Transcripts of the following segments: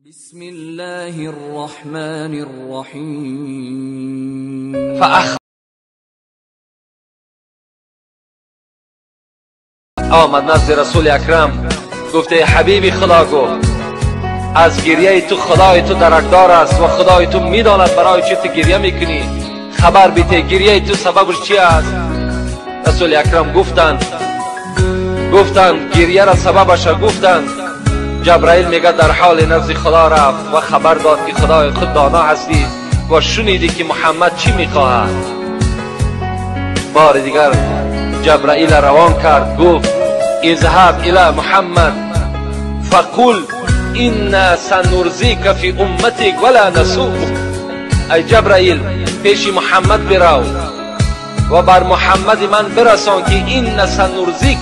بسم الله الرحمن الرحیم. آمد نزد رسول اکرم، گفته حبیبی خدا، گفت از گریه تو خدای تو درکدار است و خدای تو میداند برای چی تو گریه میکنی، خبر بیته گریه تو سببش چی است؟ رسول اکرم گفتند گریه را سببش را گفتند. جبرائیل میگه در حال نزد خدا رفت و خبر داد که خدای خود دانا هستی و شنیدی که محمد چی میخواهد. بار دیگر جبرائیل روان کرد، گفت اذهب الى محمد فقل انا سنرضیک فی امتک ولا نسوءک. ای جبرائیل پیش محمد برو و بر محمد من برسان که انا سنرضیک،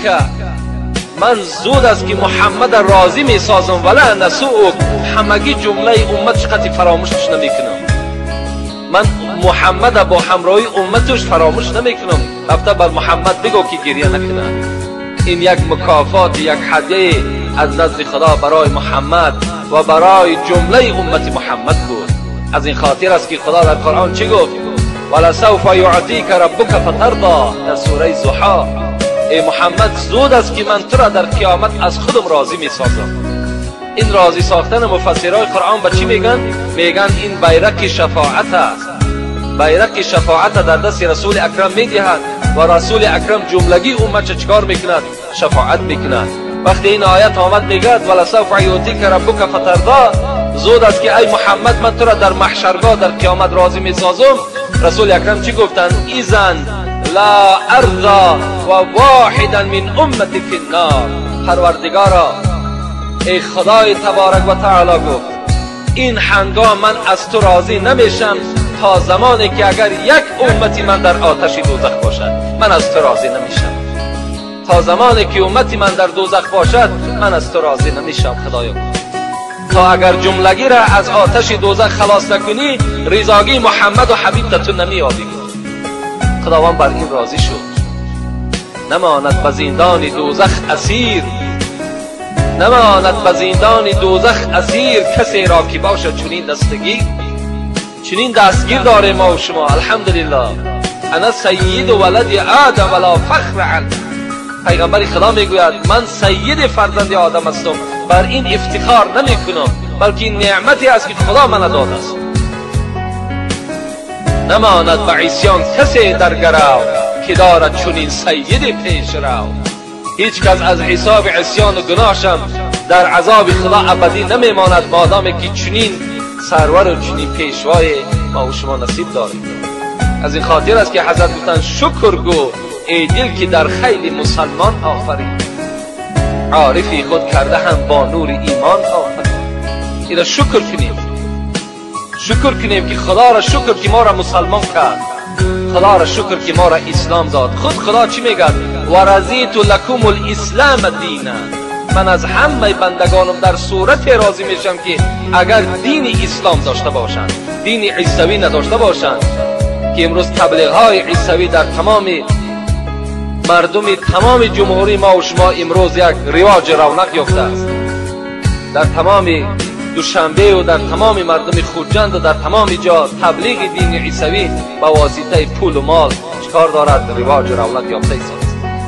من زود است که محمد راضی می سازم، ولا نسوءک، همگی جمله امتش قطعی فراموشش نمی کنم. من محمد با همراهی امتش فراموش نمی کنم. رفته بر محمد بگو که گریه نکنه. این یک مکافات، یک هدیه از نزد خدا برای محمد و برای جمله امت محمد بود. از این خاطر است که خدا در قرآن چی گفت؟ ولسوف یعطیک ربک فترضی، در سوره ضحی. ای محمد زود است که من تو را در قیامت از خودم راضی می سازم. این راضی ساختن مفسرای قرآن به چی میگن؟ میگن این بیرق شفاعت است. بیرق شفاعت در دست رسول اکرم میدهد و رسول اکرم جملگی امت چکار میکند؟ شفاعت میکند. وقتی این آیت آمد میگد ولسوف یعطیک ربک فترضی، زود است که ای محمد من تو را در محشرگاه در قیامت راضی میسازم. رسول اکرم چی گفتند؟ ایزن لا ارضا و واحدا من امتی فی النار. پروردگارا، ای خدای تبارک و تعالی، گفت این هنگام من از تو راضی نمیشم تا زمانی که اگر یک امتی من در آتش دوزخ باشد، من از تو راضی نمیشم. تا زمانی که امتی من در دوزخ باشد من از تو راضی نمیشم خدایا. تا اگر جملگی را از آتش دوزخ خلاص نکنی رضاگی محمد و حبیب تو نمییابی. خداوند بر این راضی شد. نماند به زندان دوزخ اسیر، نماند به زندان دوزخ اسیر، کسی را که باشد چنین دستگیر. چنین دستگیر داره ما و شما الحمدلله. انا سید ولد آدم ولا فخر عن. پیغمبر خدا میگوید من سید فرزند آدم هستم، بر این افتخار نمی کنم، بلکه این نعمتی است که خدا من داده است. نماند به عصیان کسی در گرو، که دارد چنین سید پیش رو. هیچ کس از حساب عصیان و گناهشم در عذاب خدا ابدی نمیماند مادامی که چنین سرور و چنین پیشوای ما و شما نصیب داریم. از این خاطر است که حضرت گفتند شکر گو ای دل که در خیل مسلمان آفرین، عارفی خود کرده هم با نور ایمان آفرین. اینا شکر کنیم، شکر کنیم که خدا را شکر که ما را مسلمان کرد، خدا را شکر که ما را اسلام داد. خود خدا چی میگه؟ و رضیت لکم الاسلام دینا. من از همه بندگانم در صورت راضی میشم که اگر دین اسلام داشته باشند، دین عیسوی نداشته باشند، که امروز تبلیغ های عیسوی در تمام مردم تمام جمهوری ما و شما امروز یک رواج رونق یافته است. در تمام دوشنبه و در تمام مردم خوجند و در تمام جا تبلیغ دین عیسوی با واسطه پول و مال چکار دارد؟ رواج رونق یافته است.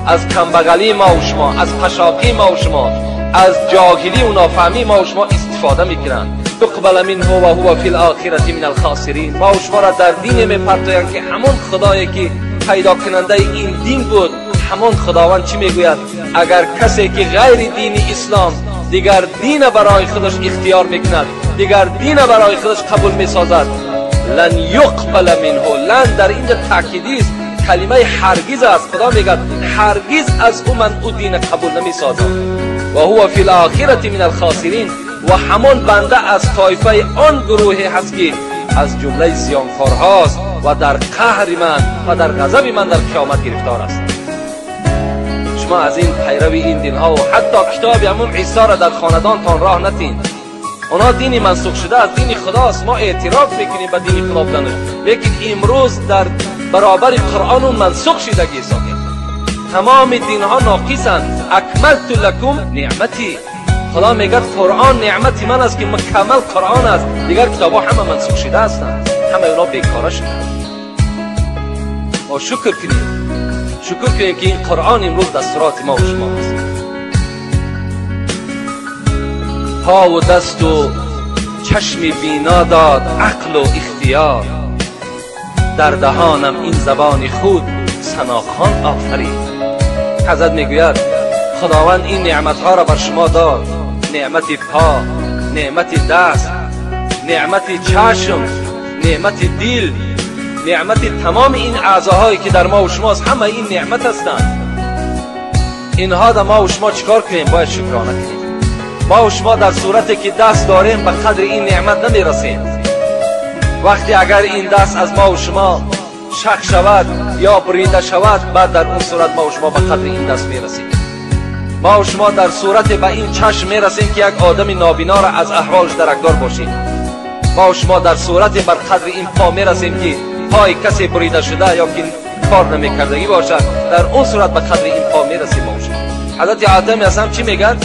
از کمبغلی ما و شما، از پشاقی ما و شما، از جاهلی و نافهمی ما و شما استفاده میکنند. تقبل منه و هو فی الاخرة من الخاسرین. ما و شما را در دین میپرتویند که همون خدایی که پیدا کننده این دین بود، همون خداوند چی میگوید؟ اگر کسی که غیر دین اسلام دیگر دین برای خودش اختیار میکند، دیگر دین برای خودش قبول میسازد، لن یقبل منه. لن در اینجا تاکیدی است، کلمه هرگز است. خدا میگه هرگز از او من او دین قبول نمیسازم. و هو فی الاخرة من الخاسرین. و همان بنده از طایفه آن گروهی هست که از جمله زیانکارهاست و در قهر من و در غضب من در قیامت گرفتار است. شما از این پیروی این دین ها و حتی کتاب همون عیسی را در خاندانتان راه نتین. اونا دینی منسوخ شده از دین خداست، ما اعتراف میکنیم به دین خدا بودنش، لیکن امروز در برابر قرآن اون منسوخ شدگی ساکت. تمام دین ها ناقصند. اکملت لکم نعمتی. خدا میگه قرآن نعمت من است که مکمل قرآن است، دیگر کتاب‌ها همه منسوخ شده هستند، همه اونا بیکاره شدند. ما شکر کنیم، شکر کنیم که این قرآن امروز دستورات ما و شما است. پا و دست و چشم بینا داد عقل و اختیار، در دهانم این زبان خود ثناخوان آفرید. حضرت میگوید خداوند این نعمتها را بر شما داد، نعمت پا، نعمت دست، نعمت چشم، نعمت دل، نعمت تمام این اعضاهایی که در ما و شماست، همه این نعمت هستند. اینها در ما و شما چیکار کنیم؟ باید شکرانه کنیم. ما و شما در صورتی که دست داریم به قدر این نعمت نمیرسیم. وقتی اگر این دست از ما و شما شک شود یا بریده شود، بعد در اون صورت ما و شما به قدر این دست میرسیم. ما و شما در صورت به این چشم میرسیم که یک آدم نابینا را از احوالش درکدار باشیم. ما و شما در صورت بر قدر این پا میرسیم که پای کسی بریده شده یا که کار نمیکردگی باشد، در اون صورت به قدر این پا میرسیم ما و شما. حضرت آدم اصلا چی میگن؟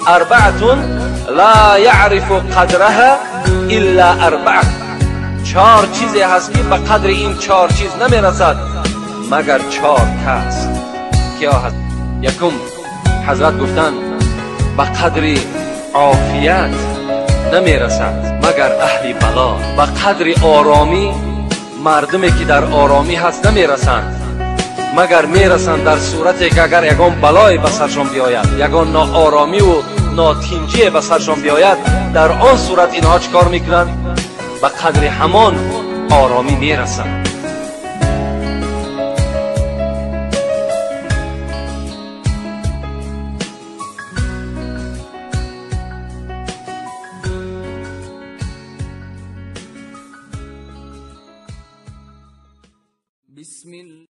اربعتون لا یعرف قدرها الا اربعه. چهار چیزی هست که به قدر این چهار چیز نمیرسد مگر چهار کس. کیا هست؟ یکم حضرت گفتن به قدر عافیت نمیرسد مگر اهل بلا. به قدر آرامی مردمی که در آرامی هست نمیرسند، مگر میرسند در صورتی که اگر یگان بلای به سرشان بیاید، یگان ناآرامی و ناتینجی به سرشان بیاید، در آن صورت اینها چیکار میکنند؟ به قدر همان آرامی میرسند. بسم الله.